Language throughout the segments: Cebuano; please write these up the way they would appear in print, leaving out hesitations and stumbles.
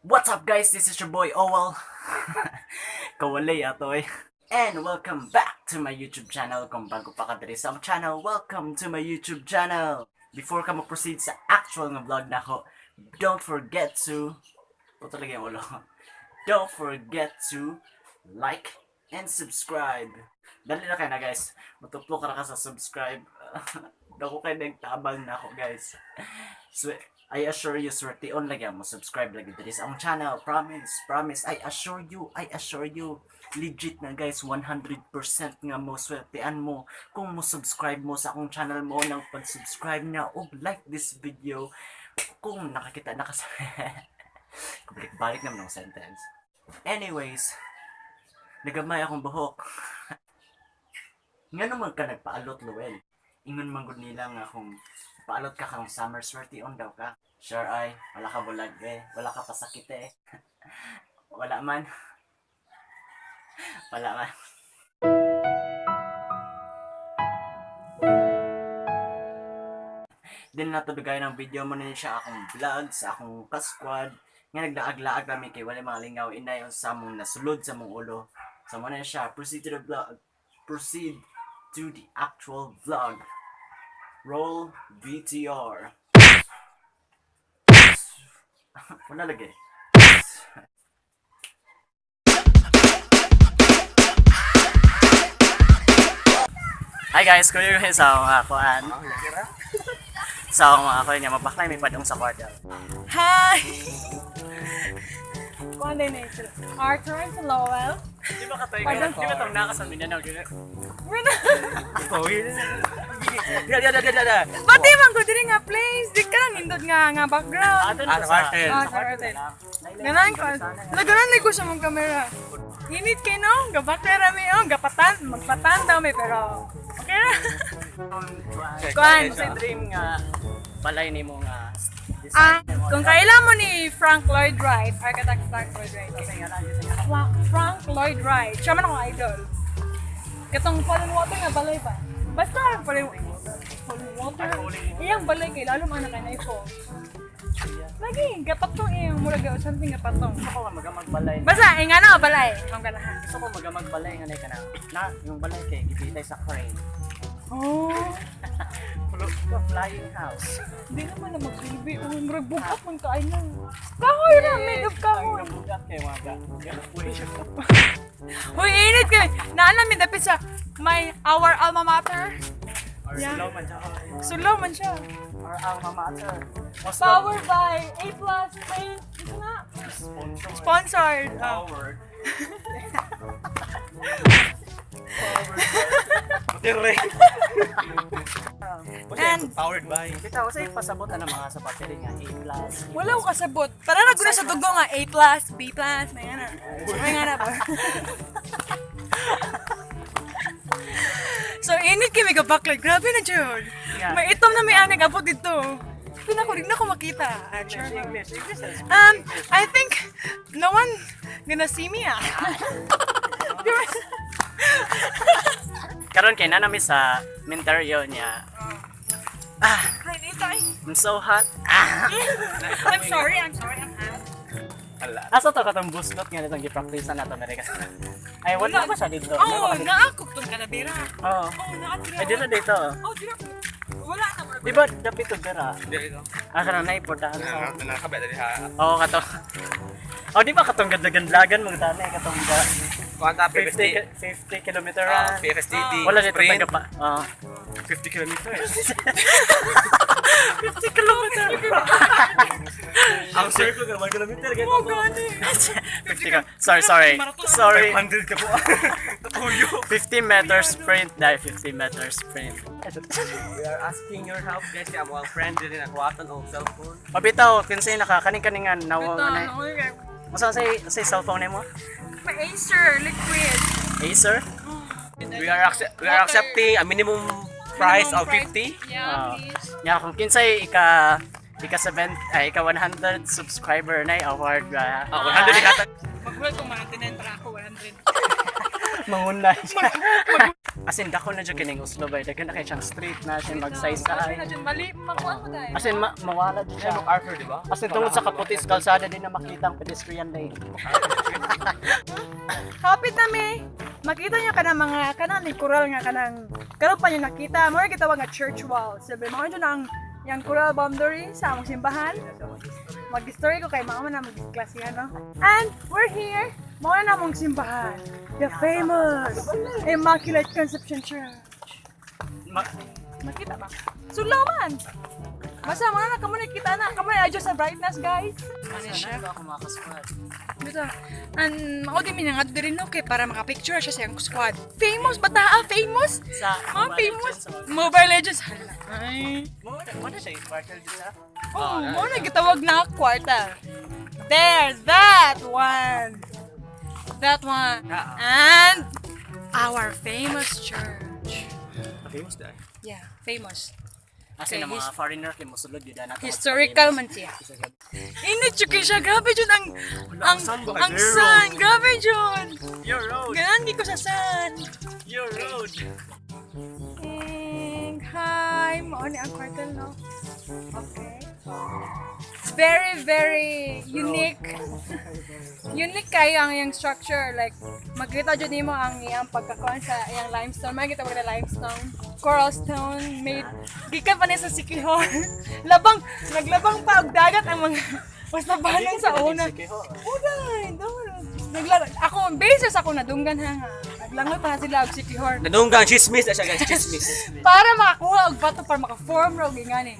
What's up, guys? This is your boy Owel. Kawalay ato eh. And welcome back to my YouTube channel. Kung bago pa ka diri sa akong channel, welcome to my YouTube channel. Before ka mag-proceed sa actual nga vlog nako, don't forget to... Puto lagi ang ulo. Don't forget to like and subscribe. Dali na kayo na, guys. Matuplo ka na ka sa subscribe. Dako kayo nagtabang na ako, guys. So, I assure you, swerteon lagi mo subscribe lagi diri sa akong channel. Promise, promise. I assure you, I assure you. Legit na, guys, 100% nga mo swertean mo kung mo subscribe mo sa akong channel mo nang pag-subscribe niya og like this video. Kung nakakita na ka sa... Balik-balik naman ang sentence. Anyways, nagamay akong buhok. Nga naman ka nagpaalot, Luel? Ingon man gud nila nga kung paalot ka karong summer, swerteon daw ka. Sure ay, wala ka bulag eh. Wala ka pasakit eh. Wala man. Wala man. Din na to bigay ng video mo na siya akong vlog sa akong kasquad nga naglaag-laag kami kay wala mga lingaw inay sa among nasulod sa among ulo. So mo na siya, proceed to the vlog. Proceed to the actual vlog. Roll VTR. Wala lagi. Hi guys, kuya yung sa akong kuan. Sa akong mga kuya niya, mabaklay may padong sa kwarto. Hi! Kuan din na sila. Arthur and si Lowell. Di ba katoy? Di ba itong naka sa Mindanao? Di di di di di. Ba't di man ko diri nga place? Di ka lang nindot nga nga background. Ato Ah, na sa sa kwartel. Ah, sa kwartel. Ganahan ko. Naganan ko sa mong camera. Init kay no? Gabakla rami oh, gapatan, magpatan daw may pero okay ra. Kuan. Sa dream nga balay nimo nga Ah, design nimo. kung kailan mo ni Frank Lloyd Wright, architect Frank Lloyd Wright. Frank Lloyd Wright. Siya man akong idol. Katong fallen water nga balay ba? Basta fallen water. Iyang balay kay lalo man na kay na. Lagi, gapatong iyang murag something gapatong. Gusto ko nga magamagbalay. Basta, eh nga na balay. Ang ganahan. Gusto ko magamagbalay nga na ka na. Na yung balay kay gibitay sa crane. Oh, Flying house. hindi naman na magsilbi. Oh, murag bugat man kaay na. Kahoy ra, made of kahoy. Ang bugat kay mga ga. Uy, init kay. Naalam mi dapit sa my our alma mater. Or Yeah. sulaw man siya. Sulaw man siya. Or alma mater. Powered by A Plus Paint. Ito nga. Sponsor. Sponsored. Ah. Powered. Dire. And Powered by. Bitaw sa pasabot ana mga sa battery nga A plus. Wala ko kasabot. Tara na guna sa dugo nga A plus, B plus, may nga na. May nga na ba? So init kami kabaklay. Grabe na jud. Yeah. May itom na may anig abot dito. Pinako rin na ko makita. Ah, sure. English, English. I think no one gonna see me ah. Di ba? Karon kay na nami sa Mintario niya. Ay, dito ay. I'm so hot. Ah. I'm sorry, I'm sorry, I'm hot. Ala. Asa to katong buslot nga nitong gi-practice na nato Amerika. Ay wala ba siya dito? Oh, naakog tong kalabira. Oo. Oh, naatira. Ay dito dito. Oh, dira. Wala na murag. Di ba dapit to dira? Dire ko. Ah, kanang naiportahan sa. Nakakabay dali ha. Oo, kato. Oh, di ba katong gadlagan-lagan mga tanay katong ga Kuan ta 50 50 50 kilometer Ah, run. PFSDD. Wala dito Sprint. taga pa. Oo. 50 kilometers. 50 kilometer. Ang circle ka 1 kilometer Oh, gani. 50 ka. Sorry, sorry. Sorry. 500 ka po. Tuyo. 50 meter sprint dahil 50 meter sprint. We are asking your help, guys, kay among friend dili na kuwatan og cellphone. Mabitaw, kinsay naka kaning kaningan nawa Ito, na. ano kay Masa say cellphone nimo? May Acer liquid. Acer? We are accepting a minimum price of 50. Yeah, Ah. please. Nya kung kinsay ika 7 ay ika 100 subscriber na award ba. Ah, 100 ikata. Maghulat kung 99 para ako 100. Mangunay. As in, dako na dyan kining Oslo ba? Daghan na kayo siyang street na siya magsaysay. Mali, makuha mo tayo. As in, mawala dyan siya. Arthur, di ba? As in, tungod sa kaputis kalsada din na makita ang pedestrian lane. Kapit na mi. Makita niyo kanang mga kanang ni coral nga kanang karon pa niyo nakita. Mo gitawag nga church wall. Sabi mo jud ang yang coral boundary sa among simbahan. Mag-story ko kay mama na mag-klasihan no. And we're here. Mao na namong simbahan. The famous Immaculate Conception Church. Makita ba? Sulaw man. Basta mo na kamo nakita na. Kamo na adjust sa brightness, guys. Ano ako mga kasquad? Bitaw. An mao di mi nga diri no kay para maka-picture siya sa iyang squad. Famous bata, ah, famous. Sa Mga Mobile famous. Legends. Mobile Legends. Hala. Ay. Mo na siya yung kwartel dyan sa? Oh, mo na gitawag na kwarta. There, that one. That one. And our famous church. Famous dahil. Yeah, famous. As in, Okay, ang mga foreigner kay mosulod yun na. Historical man siya. Init jud kay siya. Grabe jud ang sun ba? ang sun. Grabe jud. Your road! Ganan gi ko sa sun. Your road! And hi, mao ni ang kwartel no. Okay. It's very very unique. Unique kayo ang iyang structure like makita jud nimo ang iyang pagkakuan sa iyang limestone. Makita mo na limestone, coral stone made gikan pa ni sa Sikihor. Labang naglabang pa og dagat ang mga basta banan sa una. Uday, doon. Nagla ako basis ako nadunggan ha nga. Naglangoy pa sila og Sikihor Nanunggang chismis na siya guys, chismis. Para makakuha og bato para maka-form ra og ingani.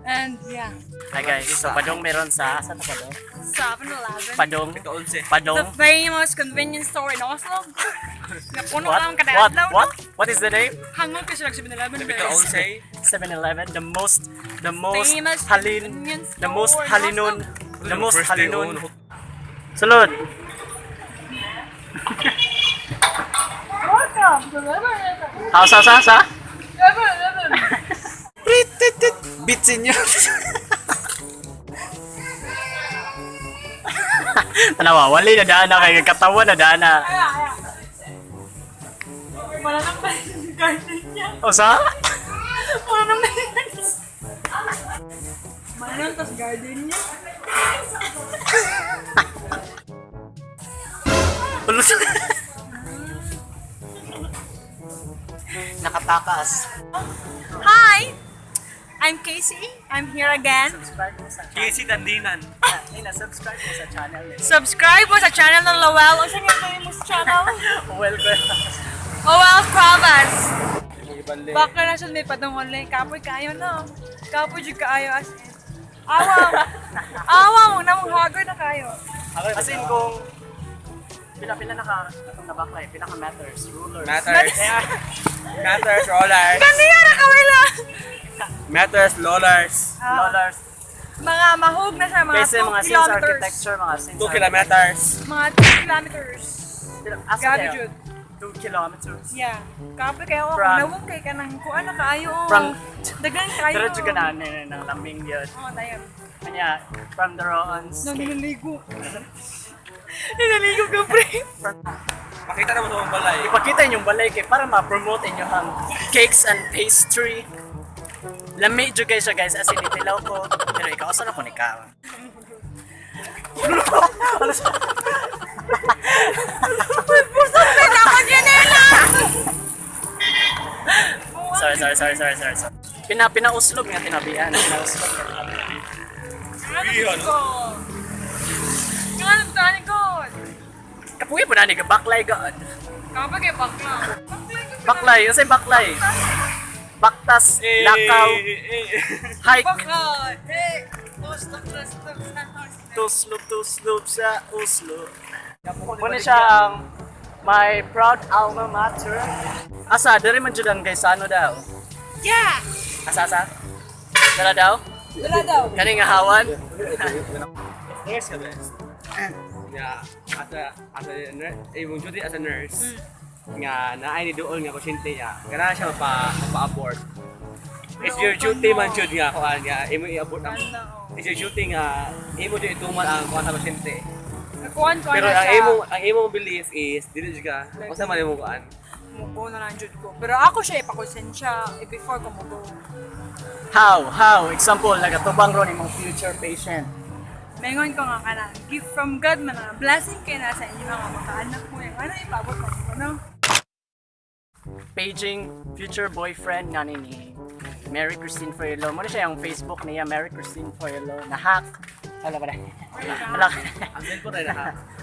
And yeah, Hi guys, so Padong meron sa, saan na Padong? 7-Eleven. Padong. Ito onse. Padong. The famous convenience store in Oslo. Napuno What? lang kada What? adlaw. What? What is the name? Hangol kasi lang 7-Eleven. Ito guys. onse. 7-Eleven, the most Famous halin, convenience the most store in halinon, Oslo. the most First day halinon. on. Sulod. Welcome to 7-Eleven. House, house, house, ha? 7-Eleven. Bitsin nyo. Tanawa, wali na daan na kay katawan na daan na. Aya, aya. Wala nang garden niya. O sa? Wala nang Wala nang tas garden niya. Ulos. Nakatakas. Hi! I'm Casey. I'm here again. Subscribe mo sa channel. Casey Tandinan. Ay, na-subscribe mo sa channel. Eh. Subscribe mo sa channel ng Lowell. Unsa nga ba mo sa channel? Well, ko. Lowell Cuevas. Baka na siya may padung online. Kapoy kayo no. Kapoy jud kaayo as in. Awa. Awa mo na mong hagoy na kayo. As in, kung pila-pila naka atong nabaklay, pila ka matters, rulers. Matters. Matters, rollers. Kaniya ra ka wala. Matters, rollers. Rollers. Mga mahog na siya mga Kasi 2 mga since kilometers. architecture, mga since 2 kilometers. Mga 2 kilometers. Asa Grabe kayo? jud. 2 kilometers. Yeah. Kapoy kayo ako. Nawong kay kanang kuan na kaayo. Daghan kaayo. Pero juga na ng laming yun. Oh, tayo. Kanya, from the Roons. Nang naliligo. Naliligo ka, pre. Pakita naman sa balay. Ipakita inyong balay kay para ma-promote inyo ang cakes and pastry. Lami jud guys siya guys as in itilaw ko pero ikaw usa na ko ni kaon. Busog na ako dyan, Sorry, sorry, sorry, sorry, sorry. Sorry. Pinauslog nga tinabian, pinauslog nga tinabian. Ano? Ano tani ko? Kapuya po na ni baklay god. Kapag eh, bakla. Baklay, unsay baklay? Baktas, lakaw, hike, Bakla! Hey! Ustok, ustok, ustok. tuslob, tuslob sa Oslo. Muna siya ang my proud alma mater. Asa, diri man jud ang Gaisano daw. Yeah! Asa, asa? Dala daw? Wala daw. Kani nga hawan? Nurse ka best. Nga, as a nurse, eh, mong duty as a nurse, nga naay ni dool nga pasyente niya, ganahan siya mapa-abort. It's your duty man jud nga kuan nga imo i-abort ang Ano? It's your duty nga imo jud ituman ang kuan sa pasyente. Nakuhan ko Pero na ang siya. imong belief is dili jud ka unsa man imong kuan. Mugo na lang jud ko. Pero ako siya ipakonsensya before ko mugo. How? How? Example, nagatubang ron imong future patient. Mengon ko nga kana, gift from God man na, blessing kay na sa inyo nga makaanak mo yung ano ipabot ko ano. Paging future boyfriend nga ni Mary Christine Fuelo. Mo na siya yung Facebook niya, Mary Christine Fuelo. Na-hack. Wala ba na? Wala. Ang cellphone ay na.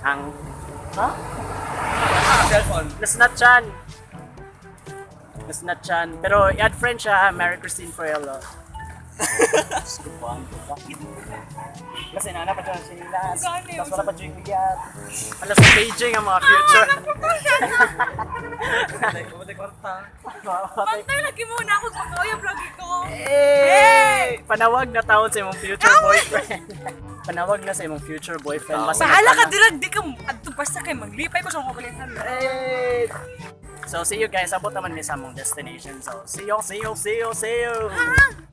Ang... Ha? Ah, cellphone. Nasnatchan. Nasnatchan. Pero i-add friend siya, ha, Mary Christine Fuelo. Diyos ko po, ang diba? Kasi nana pa siya ng sinilas. Gani, Tapos wala pa siya yung bigat. Wala sa paging ang mga future. Umatay kwarta. Pantay lagi muna ako pag-uyab lagi ko. Hey! Panawag na taon sa imong future boyfriend. Panawag na sa imong future boyfriend. Basta Bahala ka nagtana- dirag di ka adto basta kay maglipay ko sa akong kabalinhan. Hey! So see you guys. Abot naman mi sa among destination. So see you, see you, see you, see you. Ah!